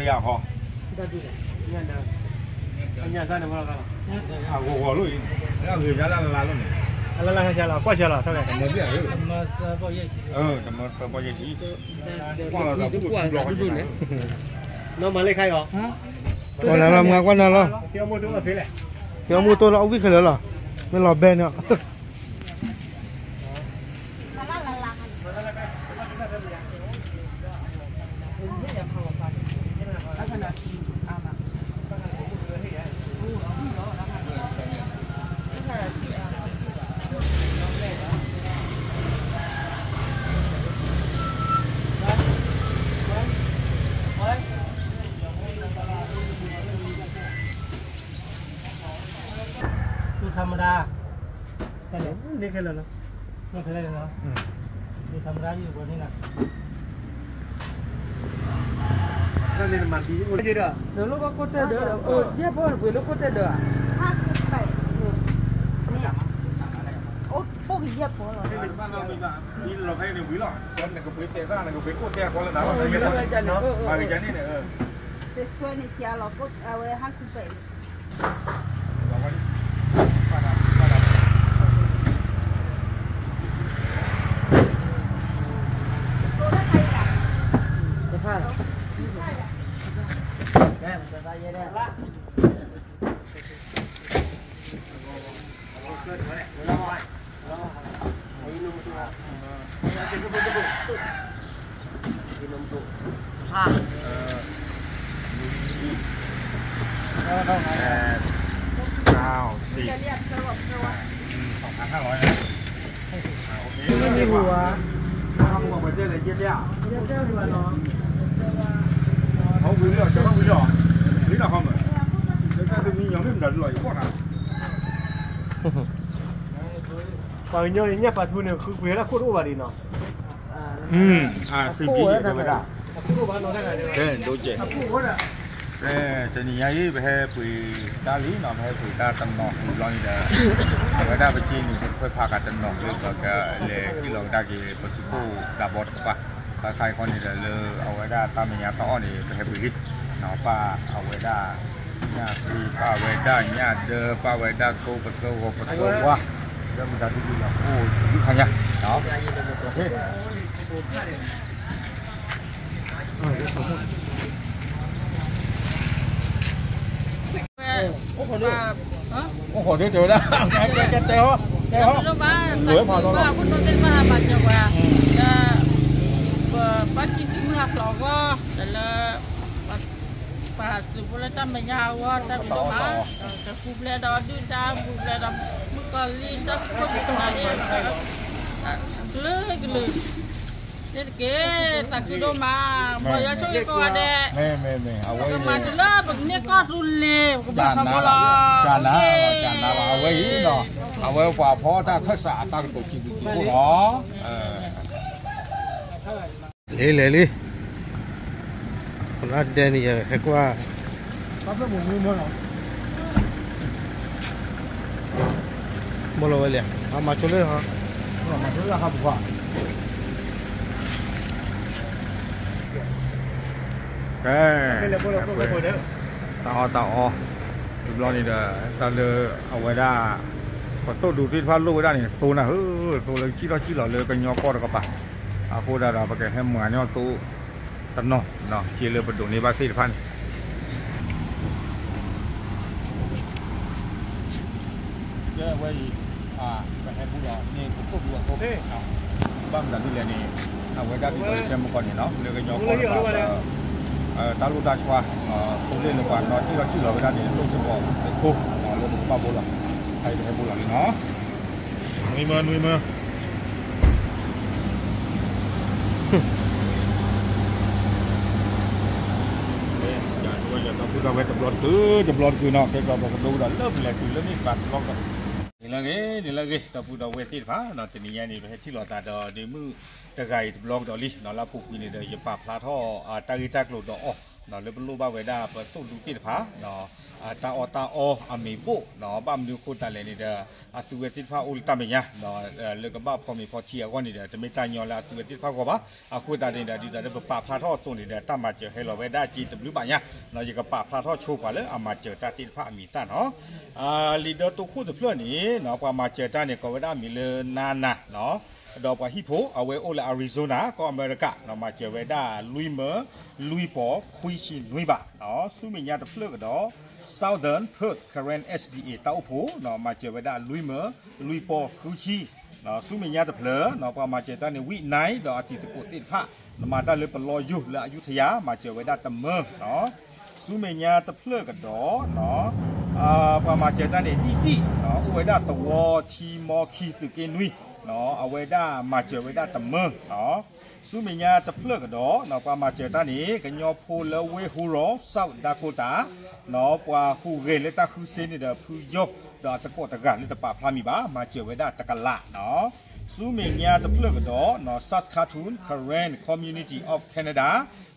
ဟီ, အဂီၤဂီၤလိၣ်အံၤ, အဂ့ၤညါလၢလၢလိၣ်န့ၣ်, အလၢလၢဟဲဆါလီၤ ကွၢ်ဆါလီၤ ထီၣ်ကဲ, တမၢသၢပီၢ်ယဲၢ်ဆံ, ကွၢ်လီၤသးပူၤပူၤလီၤ, နီၢ်မၤလၢခါအံၤ, ကွၢ်နၤလီၤ, ကွၢ်နၤလီၤ, ကၠီမူတိၢ်လၢအဝံၣ်ခဲလၢာ်လီၤ, မ့ၢ်လီၤဘဲန့ၣ် တူၢ်ထါမဒါ, န့ၣ်ခဲလၢာ်လီၤ, န့ၣ်ခဲလၢာ်လီၤ, တူၢ်ထါမဒါယုၢ်ပှၤန့ၣ်လီၤ, နလိၣ်ဘၣ်ကိးတဲဒီး, ယဲၢ်ပီၢ်ပှ့ၤလိၣ်ကိးတဲဒီး, အိၣ်ကယဲၢ်ပီၢ်လီၤ, နကပှ့ၤတဲသၣ် နကပှ့ၤကိးတဲအဃီလၢနၤလီၤ, မၤကန့ၣ်န့ၣ် တဆွဲန့ၣ် ဆံးလီၤ အဝဲဟးခူပဲာ်န့ၣ်, ပှၤကညီန့ၣ် ညၣ်ပာ်ထူန့ၣ် ဃုကွံာ်ဝဲဒၣ်ခိၣ်တအိၣ်ဘၣ်ဒ်နီၤ, အခိၣ်ဝဲဒၣ်, တနံၤညါအံၤ ပဟဲပှ့ၤတၢ်လံနီၤ, ပဟဲပှ့ၤတၢ်တနီၤဃုာ်ဘျီန့ၣ်ဒီး အဝဲဒၣ်ပစ့န့ၣ် ပတခွဲးဖးကတနီၤလၢပကလဲၤဟ့ၣ်လီၤကဒါက့ၤ ပသုးခိၣ်ဒးဘီတကပၤ, ဘၣ်ဆၣ်အံၤခီန့ၣ်ဒီး လၢအဝဲဒၣ်တၢ်မဲာ်ညါတၢ်အီၣ်န့ၣ် ပဟဲပှ့ၤလံ, ပၢ်အဝဲဒၣ် ညၣ်ဃ့ ပၢ်ဝဲဒၣ်ညၣ်ဒၢ ပၢ်ဝဲဒၣ်ကိးပသၢဂီၤပသၢဝါ, လၢမတၤဒုဒုလီၤ အိၣ်ဒုခါညါ, အိၣ်ဃီၤဒုတဲဝဲဒၣ်, တဲဟီ, တဲဟီ, တၢ်ဘျုးဒိၣ်မး, ဖိဒိၣ်သ့ၣ်တဖၣ်ဟးမၤစၢၤပှၤ, ဒီး ပဘၣ်ခံသံမုၢ်ဟးဖျိးအဂီၢ် ဒီးလၢ ပှၤသုးဖိလၢတၢ်မဲာ်ညါအဂီၢ် တၢ်ဘျုးဒိၣ်မး, ဒီးကပူၤဖျဲးဒီးဒုၣ်ဒါ ပူၤဖျဲးဒီးမုၣ်ကီၤလံၢ် တၢ်ခိၣ်တၢ်နၢ်န့ၣ် ကလုာ်ကလုာ်, န့ၣ်တက့ၢ်, တၢ်ဘျုးဒိၣ်မး, မ်ယွၤဆိၣ်ဂ့ၤကိးဂၤဒဲး, ပကမၤတုၤလၢပကန့ၢ်ကီၢ်သူလ့ၤ ပကဘၣ်ထီဘိလီၤ, အဝဲအံၤနီၤ, အဝဲပှၤဖီတၢ်ခၢၣ်စးအတၢ်ကတိၤစံးဘျုးစံးဖှိၣ်နီၤ လဲၤလံ, ပလၢဒဲန့ၣ် ယဟဲကွၢ်, ဘီလီၤဝဲလံ, အမၤဆိလၢ, ကဲ, တၢ်အီၣ်တၢ်အီ, တဘျီန့ၣ်ဒီး တၢ်လၢအဝဲဒၣ် ပသိၣ်ဒူသ့ၣ်တဖၣ်လိၣ်ဝဲဒၣ်န့ၣ် သိနၤဧၢ, သိလၢကစံၣ်ထီၣ်စံၣ်လီၤလၢကညီကီၢ်တကပၤ, အဃိဒၣ်ဒီး ပကဟဲမၤန့ၢ်အီၤသိ တနီၤ, စ့လၢပဒိးန့ၢ်ဘၣ်သ့ၣ်တဖၣ်န့ၣ်, ကဲဝဲအံၤ, ပဟဲဘူးလီၤန့ၣ် ပခိၣ်ဘူးအသိ, ဘၣ်မနုၤဒ်လဲၣ်န့ၣ်, အဝဲဒၣ်ဒ်သိးယတဲမုၢ်ကီၢ်န့ၣ်နီၤ လၢကညီကီၢ်တကပၤ, တၢ်လိၣ်တၢ်ဆှါ, သိလ့ၣ်လၢပှၤနီၢ်စံၣ်ထီၣ်စံၣ်လီၤဝဲဒၣ်န့ၣ် လိၣ်စ့ၢ်ကီးအခိၣ်, လၢပကဘၣ်ဘိလီၤ, အအံၤပဟဲဘူးလီၤန့ၣ်နီၤ နွံမၢ နွံမၢ ဒီပုၢ်ဒီဝဲၢ်တဘျီတကုာ် တဘျီတကုာ်နီၤ ကဲကီးပကဒိကဒီးလၢပလဲၤတုၤလၢန့ၣ်တဘျီတဘျီ, န့ၣ်လၢဂ့ၤ န့ၣ်လၢဂ့ၤ ဒီပုၢ်ဒီဝဲၢ်သ့ၣ်တဖၣ်နီၤ တနံၤညါန့ၣ် ပဟဲထံၣ်လိာ်သးဒီးဒ့မုၣ်တဂၤအံၤတဘျီကဒီးလံနီၤ လၢအပူၤကွံာ်န့ၣ်ဒီး ယပာ်ဖျါထီၣ်တၢ်ဂ့ၢ်တၢ်ကျိၤဒီးအီၤ လၢပလိၣ်ဘၣ်ဝဲဒၣ်ပသိၣ်ဒူသ့ၣ်တဖၣ် တၢ်အီၣ်တၢ်အီအမ့ၤဘိၣ် ဘၣ်မနုၤအဃိသတးလဲၣ်န့ၣ်ဒီး အသုဝဲသ့ၣ်တဖၣ်အိၣ်လၢတၢ်မဲာ်ညါ လၢကဘၣ်ဖီမ့ၤဖီထံအဂီၢ်န့ၣ်ဒီး တမ့ၢ်တၢ်ညီလၢအသုဝဲသ့ၣ်တဖၣ်ဂီၢ်ဘၣ်. အဃိသတးန့ၣ်ဒီး ဒ်သိးလၢပပာ်ဖျါထီၣ်အသိးန့ၣ်ဒီး တၢ်မၤစၢၤဟဲလီၤဝဲဒၣ်က့တဘျုးဘၣ်ညါ ယကပာ်ဖျါထီၣ်ဆိပှၤလၢအမၤစၢၤတၢ်သ့ၣ်တဖၣ်အမံၤသၣ်နီၤ. လံာ်ဒၢတိခိၣ်တဖျၢၣ်န့ၣ် ပှၤမၤစၢၤတၢ်န့ၣ် ကိးဝဲဒၣ်မံၤလၢနါနၤ ဒီးပှၤဟံၣ်ဖိ အဝဲအိၣ်လၢ Arizona ကီၢ်အမဲရကၤ မၤစၢၤဝဲဒၣ်လွံၢ်မၢ လွံၢ်ပီၢ်ခွံဆံနွံဘး. ဆူမဲာ်ညါတဖျၢၣ်ကဒီး Southern Perth Karen S D A တၢ်အိၣ်ဖှိၣ် မၤစၢၤဝဲဒၣ်လွံၢ်မၢ လွံၢ်ပီၢ်ဃုဆံ. ဆူမဲာ်ညါတဖျၢၣ် ပှၤမၤစၢၤတၢ်န့ၣ် ဝံၣ်နၢၣ် ဒီးအတံၤသကိးသ့ၣ်တဖၣ် မၤတၢ်လၢပလီယိၢ်လၢအယူထယၤ မၤစၢၤဝဲဒၣ်တမၢ ဆူမဲာ်ညါတဖျၢၣ်ကဒီး ပှၤမၤစၢၤတၢ်န့ၣ် ဒံၣ်ဒံၣ် အိၣ်ဝဲဒၣ်သဝီထံမီခံသုးက့နွံ အဝဲဒၣ်မၤစၢၤဝဲဒၣ်တမၢ ဆူမဲာ်ညါတဖျၢၣ်ကဒီး ပှၤမၤစၢၤတၢ်န့ၣ် ကညီဖိလၢဝ့ၢ်ဟူရီ South Dakota ပှၤဟူးဂဲၤလၢတၢ်ဃုစ့န့ၣ်ဒီး ဖုယီၢ် ဒီးအသကိးတဂၤလၢတပာ်ဖျါမံၤဘၣ် မၤစၢၤဝဲဒၣ်တကလးနီၤ. ဆူမဲာ်ညါတဖျၢၣ်ကဒီး Saskatoon Karen Community of Canada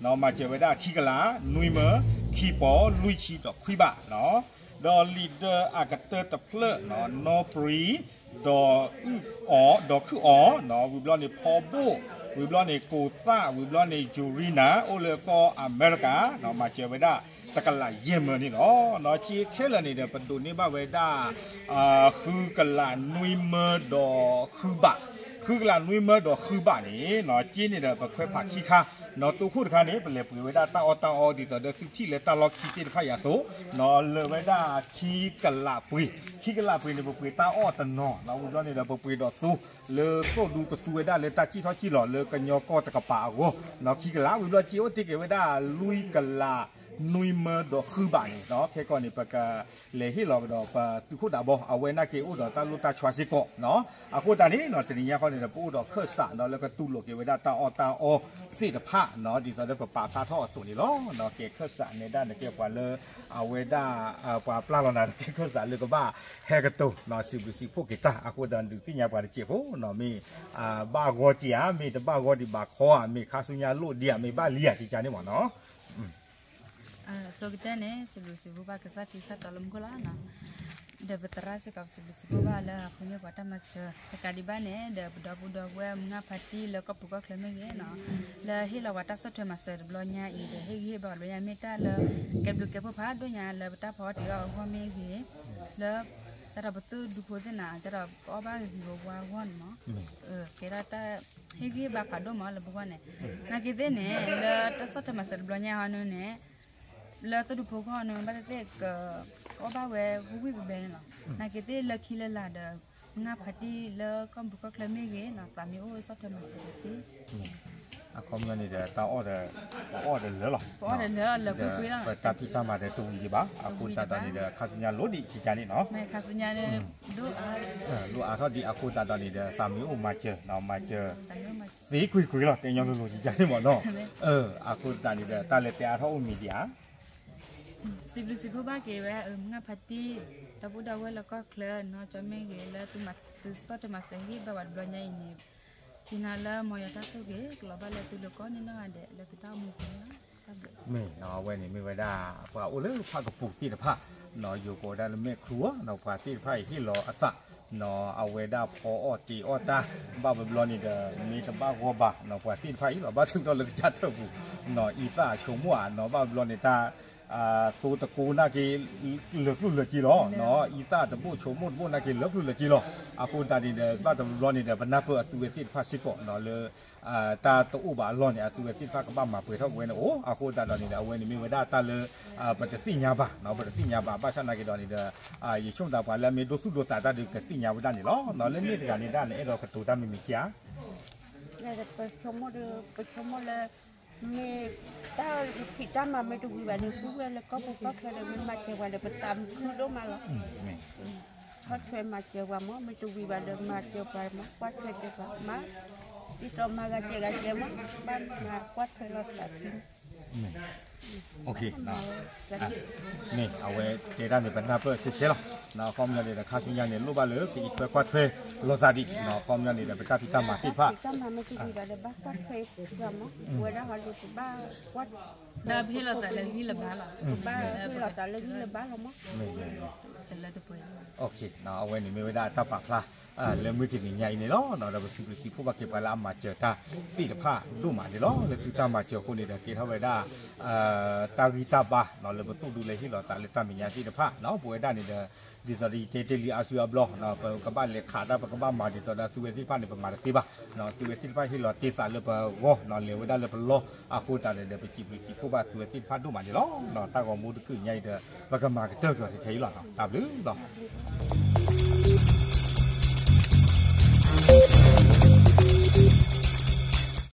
မၤစၢၤဝဲဒၣ်ခံကလး နွံမၢ ခံပီၢ် လွံၢ်ဆံဒီးခွံဘးနီၤ. ဒီးလံာ်ဒၢအကတၢၢ်တဖျၢၣ် နီၣ်ပြံ ဒီးအုၣ်အီၣ် ဒီးခုၣ်အီၣ် ဝံၤဘျီန့ၣ်ဖီဘိၣ် ဝံၤဘျီန့ၣ်ကိၢ်သၣ် ဝံၤဘျီန့ၣ် ယူရံနၤ အိၣ်လၢကီၢ်အမဲရကၤ မၤစၢၤဝဲဒၣ် တကလးယဲၢ်မၢန့ၣ်လီၤ. စ့ခဲလၢာ်န့ၣ်ဒီး ပဒိးန့ၢ်ဘၣ်ဝဲဒၣ် ဃုကလးနွံမၢဒီးဃုဘး ဃုကလးနွံမၢဒီးဃုဘးန့ၣ် စ့န့ၣ်ဒီး ပခွဲးဖးခံခါ နီၣ်တိခိၣ်တခါန့ၣ် ပလဲၤပှ့ၤဝဲဒၣ်တၢ်အီၣ်တၢ်အီဒ်သိးဒီးသုထံၣ်လၢတၢ်လီၢ်ခံသ့ၣ်တဖၣ်အံၤအသိး လၢာ်ဝဲဒၣ်ခံကလးပှ့ၤ ခံကလးပှ့ၤန့ၣ် ပပှ့ၤတၢ်အီၣ်တနီၤ ဝံၤဘျီန့ၣ်ဒီး ပပှ့ၤဒီးသိလၢသိၣ်ဒူကသူဝဲဒၣ်လၢတၢ်စံၣ်ထီၣ်စံၣ်လီၤလၢကညီကီၢ်တကပၤအဂီၢ် နီၣ်ခံကလး ဝံၤဘျီစ့အိၣ်တ့ၢ်က့ၤဝဲဒၣ်လွံၢ်ကလး နွံမၢဒီးဃုဘးန့ၣ် ခဲကီန့ၣ် ပကလဲၤဟ့ၣ်လီၤကဒီးပသုးခိၣ်ဒးဘီ အဝဲနာ်က့ၤအိၣ်ဒီးတၢ်လိၣ်တၢ်ဆီစ့ၢ်ကီး အဃိသတးန့ၣ် တနံၤညါဃီန့ၣ်ဒီး ပအိၣ်ဒီးခၢၣ်စးဒီးလၢကတူၢ်လိာ်က့ၤဝဲဒၣ်တၢ်အီၣ်တၢ်အီသ့ၣ်တဖၣ် ဒ်သိးလၢပပာ်ဖျါထီၣ်အသိးန့ၣ်လီၤ. ကဲခၢၣ်စးနဲဒၣ်နကဲပှၤလၢ အဝဲဒၣ် ပှၤပျၢ်လီၤနၤ ကဲခၢၣ်စးလၢကဘၣ်ဟဲကတိၤ စံးဘျုးစံးဖှိၣ်က့ၤတၢ် အဃိသတးဒုးသ့ၣ်ညါပှၤတစဲးဖိ မ့ၢ်ဘၣ်ဂီၢ်က့ၤဧါ မ့ၢ်တဘၣ်ဂီၢ်ဒံးဘၣ်ခီဧါ မ့ၢ်ခါဆူညါလိၣ်ဒံးဧါ မ့ၢ်ဘၣ်လံဧါ ကကန့ၣ်မ့ၢ်နီၤ ဆိကတၢၢ်န့ၣ် စံးဘျုးစံးဖှိၣ်ဘၣ်ကစၢ်ထံစၢ်တီလၢမူခိၣ်လီၤ. ဒီးပသရၣ်စ့ၢ်ကီး ပစံးဘျုးစံးဖှိၣ်ဘၣ်လၢအဃုန့ၢ်ပှၤတၢ်မၤစၢၤ တကးဒံးဘၣ်န့ၣ် ဒီးပဒီပုၢ်ဒီဝဲၢ်မုၢ်ဂၢ်ဖါတံၢ်လၢကီၢ်ပူၤကီၢ်ချၢမ့ၢ်ဂ့ၤနီၤ လၢဟ့ၣ်လီၤပှၤတၢ်ဆီၣ်ထွဲမၤစၢၤတဘျီညါအံၤ ဒီးဟ့ၣ်ဂံၢ်ဟ့ၣ်ဘါတဘျီညါ မ့ၢ်တၢ်လၢကဲဘျုးကဲဖှိၣ်ဖးဒိၣ်ညါလၢပတၢ်ဖီအီၣ်တ့ၤအီၣ်အဂီၢ်မ့ၢ်ဂ့ၤ လၢ ကဒီးပသိၣ်ဒူဖိသ့ၣ်နၤ ကဒီးပအီၣ်ဘၣ်ဂ့ၤဂ့ၤဝါဝါအဂီၢ်န့ၣ်မ့ၢ် ကဲထီၣ်တၢ်ဟ့ၣ်ဂံၢ်ဟ့ၣ်ဘါဖးဒိၣ်မးလၢပဂီၢ်န့ၣ် နာ်က့သ့ၣ်န့ၣ် လၢတၢ်ဆီၣ်ထွဲမၤစၢၤတဘျီညါဟီန့ၣ် လၢသိၣ်ဒူဖိဂီၢ်န့ၣ် ဘၣ်သ့ၣ်သ့ၣ် ကအီၣ်ဘၣ်ဝဲဝံၣ်ဝံၣ်ဘဲဘဲန့ၣ်လီၤ. နာ်က့သ့ၣ်လၢခံလၢလာ်ဒီး မုၢ်ဂၢ်ဖါတံၢ်လၢကီၢ်ပူၤကီၢ်ချၢမ့ၢ်ဂ့ၤနီၤ သးမ့ၢ်အိၣ်ဆီၣ်ထွဲမၤစၢၤသ့ အခီပညီန့ၣ်ဒီး တၢ်အီၣ်ဒီး ပအီၣ်ဒီးလၢာ်လီၤ ပအီၣ်ဒီးလၢာ်လၢာ်ကွ့ၢ်ကွ့ၢ်လီၤ ပတၢ်ဖံးတၢ်မၤဒီးတဝံၤဒံးဘၣ် အဃိသတးဒီးန့ၣ်ဒီး ခါဆူညါလိၣ်ဒံးကကန့ၣ်နီၤ ခါဆူညါန့ၣ် ဒိၣ်အါ လိၣ်အါထီၣ်ဒံးအဃိသတးဒီးန့ၣ်ဒီး သးမ့ၢ်အိၣ်မၤစၢၤ မၤစၢၤ သ့ကွ့ၢ်ကွ့ၢ်လီၤ တဲညီလိၤလိၤကကန့ၣ်မ့ၢ်နီၤ အဃိသတးန့ၣ်ဒီး တၢ်လဲၤတဲအါထီၣ်အိၣ်မံၤဒံးဧါ စံးဘျုးစံးဖှိၣ်ဘၣ်က့ၤဝဲ မုၢ်ဂၢ်ဖါတံၢ် ဒီပုၢ်ဒီဝဲၢ်လၢကီၢ်ချၢနီၤ ကၠီမ့ၢ်ဂ့ၤ လၢသုမၤသုးဆီၣ်ထွဲမၤစၢၤဟ့ၣ်ဂံၢ်ဘါပှၤတဘျီညါအံၤန့ၣ် ပနာ်လၢမ်ယွၤတၢ်ဆိၣ်ဂ့ၤ ကလီၤဘၣ်လၢသုလိၤကိးနံၣ်နီၢ်ဂၤဒဲး လၢသုတၢ်အိၣ်မူပူၤန့ၣ်လီၤ. မ့ၢ်နီၤ အဝဲန့ၣ်မ့ၢ်ဝဲဒၣ် ပှၤအိၣ်လၢဖၣ်ကပူၤသ့ၣ်တဖၣ် ယိၤကိးဝဲဒၣ်လၢမဲာ်ခရူၣ်နီၤ ပှၤသ့ၣ်တဖၣ်အံၤဟ့ၣ်လီၤအသး အဝဲဒၣ်ဖီအီၣ်တ့အီၣ်တၢ် ဘၣ်ဘျီန့ၣ်ဒီး မ့ၢ်တဘၣ်ဂီၢ်ဘၣ် ပှၤသ့ၣ်တဖၣ်အံၤလီၤ ဘၣ်ဆၣ်ကတီၢ်လၢကစၢ်ထၢၣ်ပူၤ အံသၣ်အဆိကမိၣ်ဧါ ဘၣ်ဘျီန့ၣ်တၢ် သိတကိနာ်က့ လၢာ်ကျိၣ်လၢာ်စ့လီၤ အံသၣ်တဘိၣ်ဆိကမိၣ်တဘိၣ်နာ်က့ လၢာ်ကျိၣ်လၢာ်စ့လီၤ အဃိသတးန့ၣ်ဒီး ဘၣ်တဘျီန့ၣ်ဒီး ပနၢ်ပၢၢ်အသုဝဲသ့ၣ်တဖၣ်စ့ၢ်ကီးလၢ တၢ်တအိၣ်ဘၣ်အလီၢ်န့ၣ် အသုဝဲသ့ၣ်တဖၣ်ကဘၣ်မၤပှဲၤထီၣ်က့ၤဝဲန့ၣ်အိၣ် အဃိသတးဒီးန့ၣ်ဒီး အဝဲန့ၣ်မ့ၢ်ဝဲဒၣ်တၢ်လၢ ပတသ့ၣ်ညါဘၣ် ပတသ့ၣ်ညါဘၣ် ဘၣ်ဆၣ်နာ်က့ဒီးန့ၣ်ဒီး ယဆိကမိၣ်သးပှၤလၢအမ့ၢ်ဒိသူၣ်ဒိသးတၢ်ဒီးကသ့ၣ်ညါဝဲဒၣ်န့ၣ်လီၤ လၢန့ၣ်တဂၤန့ၣ်ဒၣ်န့ၣ် အဲၣ်ဒိးကတိၤတၢ်မံၤမံၤက့ဧါ ပဆိကမိၣ်လၢ မ့ၢ်တၢ်ဖံးတၢ်မၤမ့ၢ်တဝံၤဘၣ်ဒီး ပုၢ်ဝဲၢ်လၢကီၢ်ပူၤကီၢ်ချၢဒီး မ့ၢ်မၤစၢၤပှၤဒီး ပသးမုာ်ခုဒိၣ်မးလီၤ ဆီၣ်ထွဲမၤစၢၤပှၤမး မ့ၢ်တဝံၤဘၣ်ဒီး မၤစၢၤပှၤမး ကွၢ်ထွဲစၢၤပှၤမး ဒ်သိးမၤဂၤစဲးဂၤစဲးမး ဘၣ်မၤကွၢ်ထွဲလီၤသးဖံ မ့ၢ်, မ့ၢ်အဝဲတဲဒၣ်န့ၣ် ပနၢ်ပၢၢ်ဆဲးဆဲးလီၤ. ခီပညီန့ၣ်ဒီး ခါဆူညါန့ၣ် လိၣ်ဘၣ်လၢကအံးထွဲကွၢ်ထွဲလိာ်သးဒံး, ခီပညီန့ၣ်ဒီး ပတၢ်ဖံးတၢ်မၤသ့ၣ်တဖၣ် ဝဲဒၣ်ဟီဒုးပဘၣ်ကွၢ် ပဘၣ်ဟ့ၣ်လီၤသးလၢဂံၢ်လၢဘါလီၤ, ပဘၣ်ဟ့ၣ်လီၤသးလၢဂံၢ်လၢဘါလီၤမး. အဝဲန့ၣ်မ့ၢ်ဝဲဒၣ်တၢ်ပာ်ဖျါ လၢမုၢ်တနံၤညါအံၤန့ၣ်လီၤ. ဒီးပစံးဘျုးစံးဖှိၣ်ဘၣ်က့ၤပှၤလၢအမၤစၢၤတၢ်သ့ၣ်တဖၣ်ဒိၣ်မးန့ၣ်လီၤ. လၢသုတၢ်မၤစၢၤအဃိန့ၣ်ဒီး ကဲထီၣ်ဝဲဒၣ် တၢ်ဂံၢ်တၢ်ဘါ လၢပသိၣ်ဒူလၢဟ့ၣ်လီၤသးလၢတၢ်မဲာ်ညါသ့ၣ်တဖၣ် ပဝဲဒၣ်န့ၣ်ဒီး ဒ်သိးဒီးယတဲတ့ၢ်လံအါစုအါဘျီ ပကဘၣ်လဲၤခးတၢ် ပကဘၣ်မၤဒ်သိးဒီး သုဝဲသ့ၣ်တဖၣ်န့ၣ် ပမၤတသ့ဘၣ်. သုဝဲသ့ၣ်တဖၣ်ဟ့ၣ်လီၤတ့ၢ်သးလၢပဂီၢ် လဲၤဝဲဒၣ်လၢပလီၢ်အဃိသတးဒီး ပစံးဘျုးစံးဖှိၣ်ဘၣ်သုဝဲသ့ၣ်တဖၣ်ဒိၣ်မးန့ၣ်လီၤ. တၢ်ဂီၤမူတကုာ်ညါအံၤဒီး ပကမၤကတၢၢ်ကီၤထဲအံၤလီၤ. တၢ်ဘျုးလီၤ.